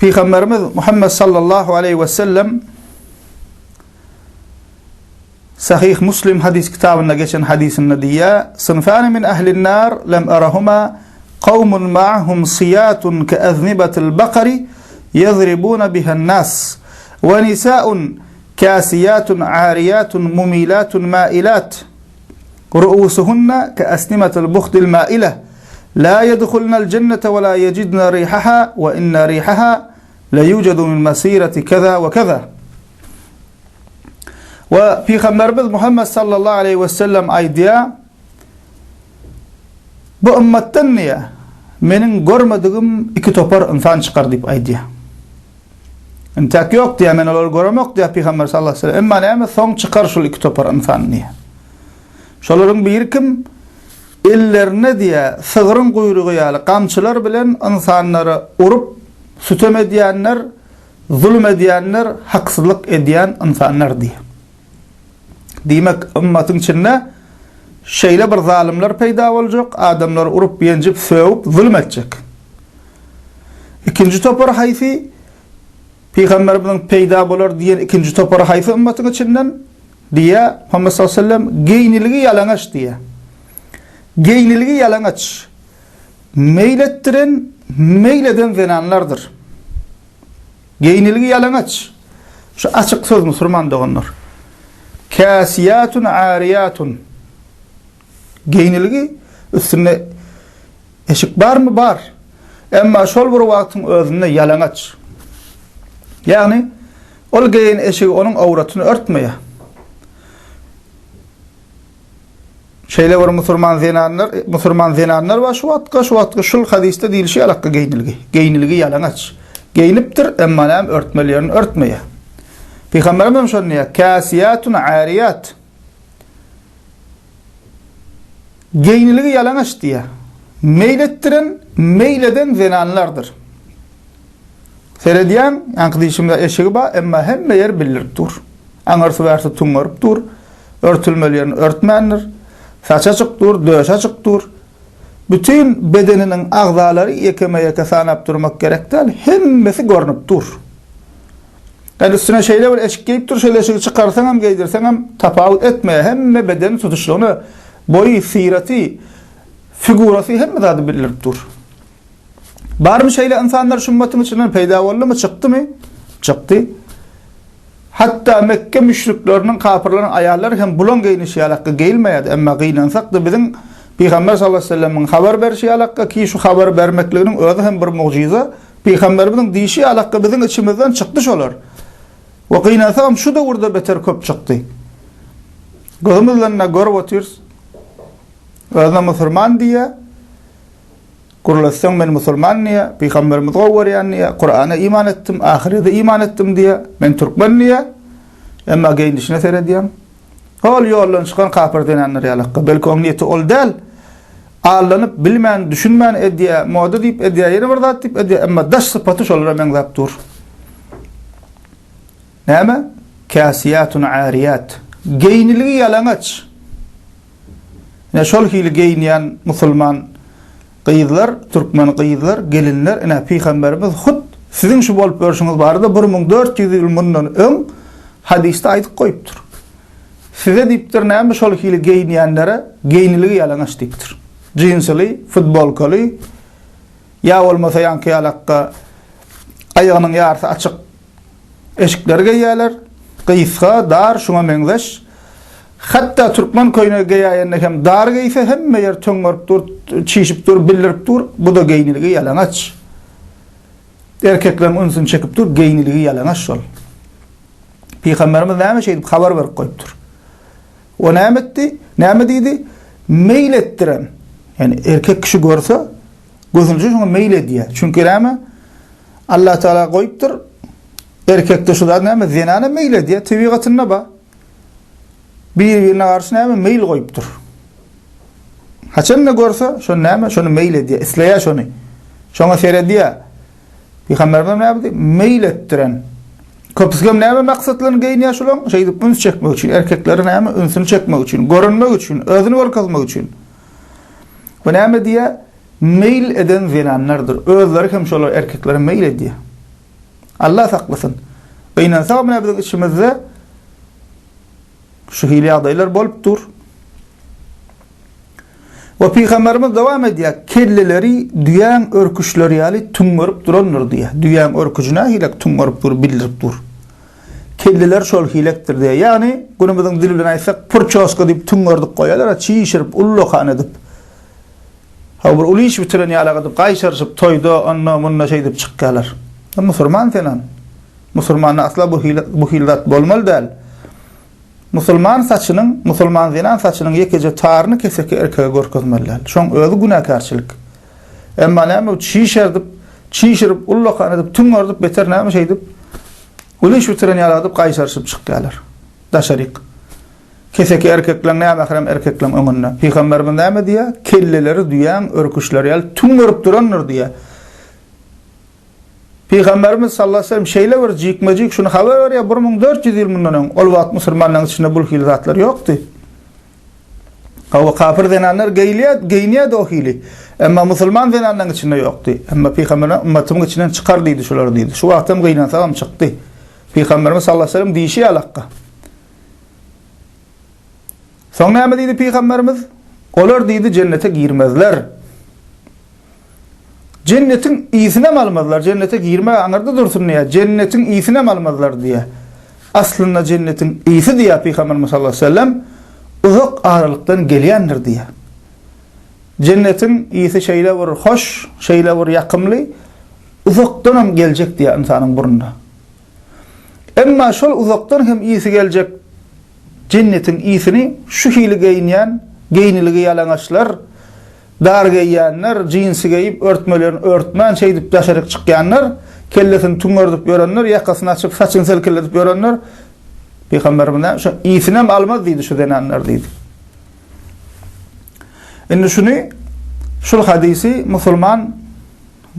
Pygamberimiz Muhammed sallallahu aleýhi we sellem Sahih Muslim hadis kitabynda geçen hadysynda diýýär, Synfani min ahlin nar lem arahuma kawmun ma'hum siyatun ke'aznibatil bakari yadribuna bihan nas we nisaun kasiyatun ariyatun mumilatun mailat ru'usuhunna ke'asnimatil buhdil maila la yedhulnal jennete we la yejidna rihaha we inna rihaha la yujadu min masirati kaza we kaza. We Pygamberimiz Muhammed sallallahu aleýhi we sellem aýdýar, Bu ymmatdan diýýär, meniň görmedigim iki topar ynsan çykar diýip aýdýar. Entäk ýok diýýär, men olary göremok diýýär Pygamber sallallahu aleýhi we sellem. Emma näme soň çykar şul iki topar ynsan diýýär. Şolaryň biri kim? Ellerine diýýär, sygryň guýrugy ýaly gamçylar bilen ynsanlara urup, sütem edýänler, Zulum edýänler haksyzlyk edýän ynsanlar diýýär. Diýmek, ymmatyň içinde şeýle bir zalymlar peýda boljak, adamlary urup, ýenjip, sögüp, zulum etjek. Ikinji topar haýsy? Pygamberimiziň peýda bolar diýen ikinji topary haýsy ymmatyň içinden? Diýýär, Muhammet sallallahu aleyhi ve sellem, geýniligi ýalaňaç diýýär. Geýniligi ýalaňaç. Meýl etdiren, meýl eden zenanlardyr. Geýnilgi ýalaňaç. Şu açyk söz musurman doganlar. Käsiýatun ariýatun. Geýnilgi üstünde eşik barmy? Bar. Emma şol bir wagtyň özünde ýalaňaç. Ýagny ol geýen eşigi onuň awratyny örtmeýär. Şeýle bir musurman zenanlar, musurman zenanlar bar şu wagtky, şu wagtky şul hadysda diýilişi ýalakky geýnilgi. Geýnilgi ýalaňaç. Geýnipdir, emma näme örtmeli ýerini örtmeýär. Pygamberimiz hem şony diýýär. Käsiýatun ariýat. Geýnilgi ýalaňaç diýýär. Meýl etdiren, meýl eden zenanlardyr. Seredýäň, ýaňky diýşimde eşigi bar, emma hemme ýer bildirip dur. Aňyrsy bärsi tuňňaryp dur. Örtülmeli ýerini örtmändir. Saçy açyk dur, döşi açyk dur. Bütin bedeniniň agzalary ýekeme-ýeke sanap durmak gerek däl, hemmesi görnüp dur. Ýöne üstüne şeýle bir eşik geýip dur, şol eşigi çykarsaňam, geýdirseňem tapawut etmeýär. Hemme bedeni tutuşlygyna boýy, syraty, figurasy hemme zady bildirip dur. Barmy şeýle ynsanlar şu ümmatyň içinden peýda boldumy, çykdymy? Çykdy. Hatda Mekge müşrikleriniň, kapyrlaryň aýallary hem bulaň geýnişi ýalakga geýilmeýärdi. Emma gynansak-da biziň Pygamber sallallahu aleýhi we sellemiň habar berşi ýalakga ki şu habary bermekliginiň özi hem bir mugjyza, Pygamberimiziň diýşi ýalakga biziň içimizden çykdy şolar. We gynansagam şu döwürde beter köp çykdy. Gözümiz bilen-de görüp otyrys. Özüne musurman diýýär. Gürletseň men musulman diýýär, pygamberimizi gowy görýän diýýär, Kurana iman etdim, ahyrete iman etdim diýýär, men türkmen diýýär. Emma geýnişine seredýäň. Hol ýoldan çykan kapyr zenanlar ýalakka. Belki oň niýeti ol däl. Aldanyp, bilmän, düşünmän edýär, moda diýip edýär, ýene bir zat diýip edýär, emma daş sypaty şolara meňzäp dur. Näme? Käsiýatun ariýat. Geýniligi ýalaňaç. Ine şol hili geýinýän musulman gyzlar, türkmen gyzlar, gelinler, ine pygamberimiz hut siziň şu bolup ýörşüňiz barada 1400 ýyl mundan öň hadysda aýdyp goýupdyr. Size diýipdir näme şol hili geýinýänlere geýniligi ýalaňaç diýipdir. Jinsyly, futbolkaly ýa bolmasa ýaňky ýalakga aýagynyň ýarysy açyk Eşikleri geýýärler. Gysga, dar, şuňa meňzeş. Hatda türkmen köýnegi geýäýende hem dar geýse, hemme ýer töňňerip dur, çişip dur, bildirip dur. Bu-da geýniligi ýalaňaç. Erkekleriň ünsüni çekip dur, geýniligi ýalaňaç şol. Pygamberimiz näme şeýdip habar berip goýupdyr. O näme etdi? Näme diýdi? Meýil etdiren. Ýani erkek kişi görse, gözünje şoňa meýil edýär. Çünki näme? Allah Teala goýupdyr. Erkekde şu zat näme? Zenana meýil edýär, tebigatynda bar. Bir-birine garşy näme? Meýil goýupdyr. Haçan-da görse, şony näme? Şony meýil edýär, isleýär şony. Şoňa seredýär. Pygamberimiz näme diýdi? Meýil etdiren. Köpüsi hem näme maksat bilen geýinýär şulaň? Şeýdip üns çekmek üçin, erkekleri näme? Ünsüni çekmek üçin, görünmek üçin, özüni görkezmek üçin. Bu näme diýýär? Meýil eden zenanlardyr. Özleri hem şolar erkeklere meýil edýär. Allah saklasyn. Gynansagam ine biziň içimizde şu hili ýagdaýlar bolup dur. We pygamberimiz dowam edýär, kelleleri düýäň örküçleri ýaly tüňňerip durandyr diýýär. Düýäň örküji nähilek tüňňerip dur, bildirip dur. Kelleler şol hilekdir diýýär. Ýagny, günümiziň dili bilen aýtsak, purçoska diýip tüňňerdip goýarlar, çişirip, ullakan edip. Ha bir uly iş bitiren ýalak edip, gaýşaryşyp toýda, onda, munda şeýdip çykýarlar. Musurman senem. Musurmanda asla bu hili, bu hili zat bolmaly däl. Musulman saçynyň, musulman zenan saçynyň ýekeje taryny keseki erkege görkezmeli däl. Şoň özi günäkärçilik. Emma näme çişerdip, çişirip, ullakan edip, tüňňerdip beter näme şeýdip, uly iş bitiren ýaly edip gaýşaryşyp çykýarlar. Daşaryk. Keseki erkekleň nämährem erkekleň öňünde. Pygamberimiz näme diýýär? Kelleleri düýäň örküçleri ýaly tüňňerip durandyr diýýär. Pygamberimiz sallallahu aleyhi ve sellem şeýle bir jikme-jik şuny habar berýär, 1400 ýyl mundan öň, ol wagt musulmanlaryň içinde bul hili zatlar ýokdy. Hawa, kafir zenanlar geýilýär, geýinýärdi o hili. Emma musulman zenanlaryň içinde ýokdy. Emma pygamberimiz ümmetimiň içinden çykar diýdi şular diýdi. Şu wagtam gynansagam çykdy. Pygamberimiz sallallahu aleyhi ve sellem diýşi ýalakka. Soň näme diýdi pygamberimiz? Olar diýdi jennete girmezler. Jennetiň ysynam almazlar, jennete girmek aňyrda dursun diýýär. Jennetiň ysynam almazlar diýýär. Aslynda jennetiň ysy diýýär Pygamberimiz sallallahu aleyhi ve sellem uzak aralykdan gelýändir diýýär. Jennetiň ysy şeýle bir hoş, şeýle bir ýakymly, uzakdanam geljek diýýär ynsanyň burnuna. Emma şol uzakdan hem ysy geljek jennetiň ysyny şu hili geýinýän, geýniligi ýalaňaçlar, Dar geýýänler, jinsi geýip, örtmelerini örtmän, şeýdip daşaryk çykýanlar, kellesini tüňňerdip ýörenler, ýakasyny açyp, saçyny selkilledip ýörenler, Pygamberimiz näme, şo ysynam almaz diýdi şu zenanlar diýdi. Indi şuny, şul hadysy musulman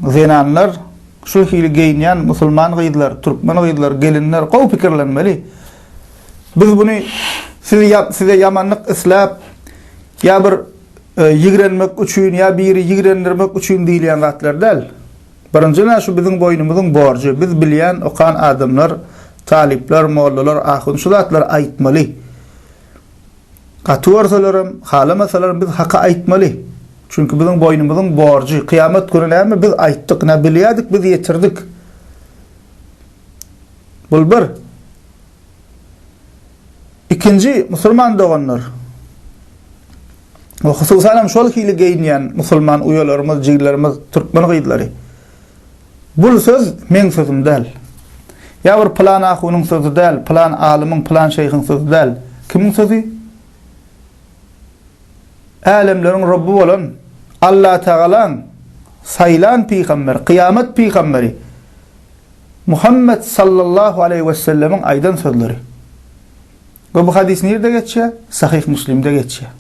zenanlar, şu hili geýinýän musulman gyzlar, türkmen gyzlar, gelinler gowy pikirlenmeli. Biz buny siz size ýamanlyk isläp ýa bir Ýigrenmek üçin ýa biri ýigrendirmek üçin diýilýän zatlar däl. Birinjiden şu biziň boýnumyzyň borjy. Biz bilýän, okan adamlar, talyplar, mollalar, ahun şu zatlary aýtmaly. Gaty görselerem, halamasalaram biz haky aýtmaly. Çünki biziň boýnumyzyň borjy. Kyýamat güni näme biz aýtdyk, nä bilýärdik biz ýetirdik. Bul bir. Ikinji, musulman doganlar, we hususan hem şol hili geýinýän musulman uýalarymyz, jiglerimiz, türkmen gyzlary. Bul söz meň sözüm däl. Ýa bir pylan ahunyň sözi däl, pylan alymyň, pylan şeýhiň sözi däl. Kimiň sözi? Älemleriň Robby bolan Allatagalaň saýlan pygamberi, kyýamat pygamberi Muhammet sallallahu aleýhi we sellemiň aýdan sözleri. We bu hadys nirde geçýär? Sahyh Muslimde geçýär.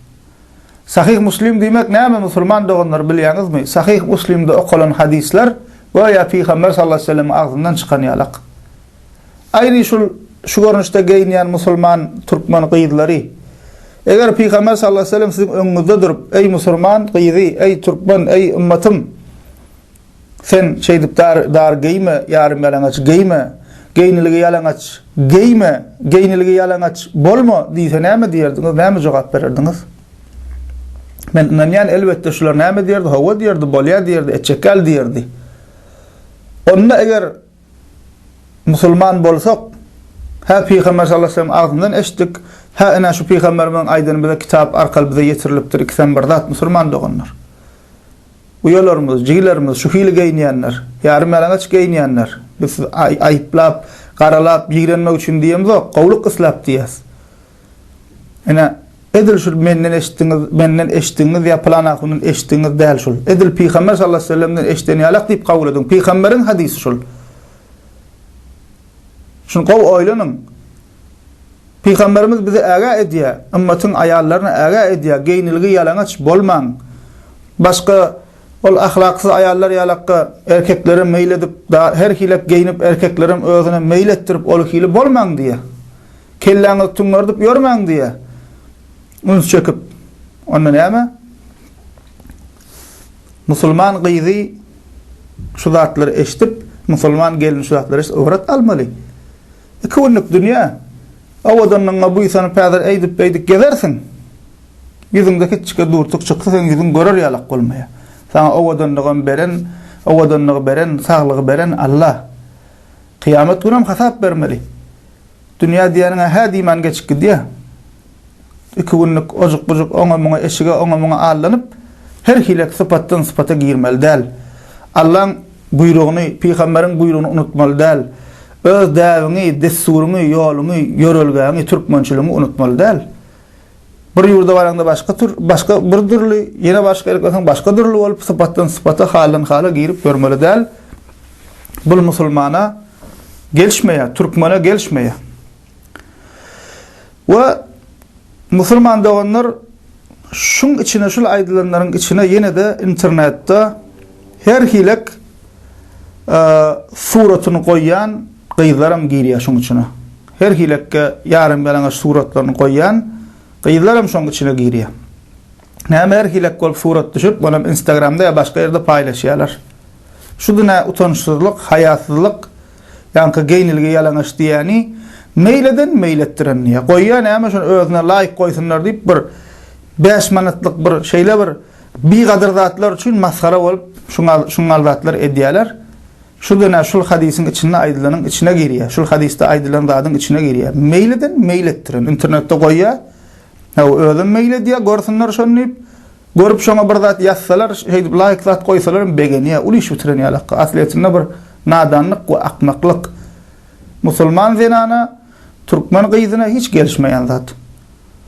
Sahyh Muslim diýmek näme musulman doganlar bilýäňizmi? Sahyh Muslimde okalan hadyslar göýä Pygamber sallallahu aleýhi we sellemiň agzyndan çykan ýalak. Aýny şul şu görnüşde geýinýän musulman türkmen gyzlary eger Pygamber sallallahu aleýhi we sellem siziň öňüňizde durup, eý musulman gyzy, eý türkmen, eý ümmetim Sen şeýdip dar dar geýme, ýarym ýalaňaç geýme, geýniligi ýalaňaç geýme, geýniligi ýalaňaç bolma diýse näme diýerdiňiz, näme jogap bererdiňiz? Men ynanýan elbetde şular näme diýerdi, hawa diýerdi, bolýa diýerdi, etjek ýaly diýerdi. Onda eger musulman bolsak, hä Pygamber sallallahu aleyhi ve sellem agzyndan eşitdik, hä ine şu pygamberimiziň aýdany bize kitap arkaly bize ýetirilipdir, ikisem bir zat musulman doganlar. Uýalarymyz, jigilerimiz şu hili geýinýänler, ýarym ýalaňaç geýinýänler. Biz sizi aýyplap, garalap, ýigrenmek üçin diýemzok, gowulyk isläp diýýäs. Ine, edil şul menden eşitdiňiz, menden eşitdigiňiz ýa pylan ahundan eşitdigiňiz däl şul. Edil Pygamber sallallahu aleyhi ve sellemden eşiden ýalak diýip kabul ediň. Pygamberiň hadysy şul. Şuny gowy oýlanyň. Pygamberimiz bizi ägä edýär, ymmatyň aýallaryny ägä edýär, geýnilgi ýalaňaç bolmaň. Başga ol ahlaksyz aýallar ýalakka erkeklere meýil edip, da her hilek geýnip erkeklerem özüne meýil etdirip ol hili bolmaň diýýär. Kelläňizi tüňňerdip ýörmäň diýýär. Üns çekip. Onda näme? Musulman gyzy şu zatlary eşidip, Musulman gelin şu zatlara ybrat almaly. Iki günlük dünýä. Owadanlygyňa buýsanyp häzir eýdip-beýdip gezersiň. Ýüzüňde kiçjike durtuk çyksa seň ýüzüň görer ýalak bolmaýar. Saňa owadanlygam beren, owadanlygy beren, saglygy beren Alla. Kyýamat günem hasap bermeli. Dünýä diýeniň-ä hä diýmän geçip gidýär. Iki günlük ojuk-bujuk oňa-muňa eşige, oňa-muňa allanyp, her hilek sypatdan sypata girmeli däl. Allaň buýrugyny, pygamberiň buýrugyny unutmaly däl. Öz däbiňi, dessuryňy, ýoluňy, ýörelgäňi, türkmençiligiňi unutmaly däl. Bir ýurda baraňda başga tür, başga bir dürli, ýene başga ýere barsaň başga dürli bolup, sypatdan sypata, haldan hala girip ýörmeli däl. Bul musulmana gelişmeýär, türkmene gelişmeýär. We musulman doganlar şuň içine şul aýdylanlaryň içine ýene-de internetde her hilek e, suratyny goýýan gyzlaram girýär şuň içine. Her hilekke ýarym ýalaňaç suratlaryny goýýan gyzlaram şoň içine girýär. Näme her hilek bolup surat düşüp, onam Instagramda ýa başga ýerde paýlaşýarlar. Şu dünä utançsyzlyk, haýasyzlyk, ýaňky geýnilgi ýalaňaç diýýäni meýil eden meýil etdiren diýýär. Goýýar näme şony özüne laýk goýsunlar diýip bir 5 manatlyk bir şeýle bir bigadyr zatlar üçin masgara bolup şuňa şuňal zatlar edýärler. Şu dünä şul hadysyň içinde aýdylanyň içine girýär. Şul hadysda aýdylan zadyň içine girýär. Meýil eden meýil etdiren internetde goýýar. Hawa özem meýil edýär görsünler şony diýip. Görüp şoňa bir zat ýazsalar, şeýdip laýk zat goýsalar hem begenýär, uly iş bitiren ýalakka. Aslyýetinde bir nadanlyk we akmaklyk. Musulman zenana, türkmen gyzyna hiç gelişmeýän zat.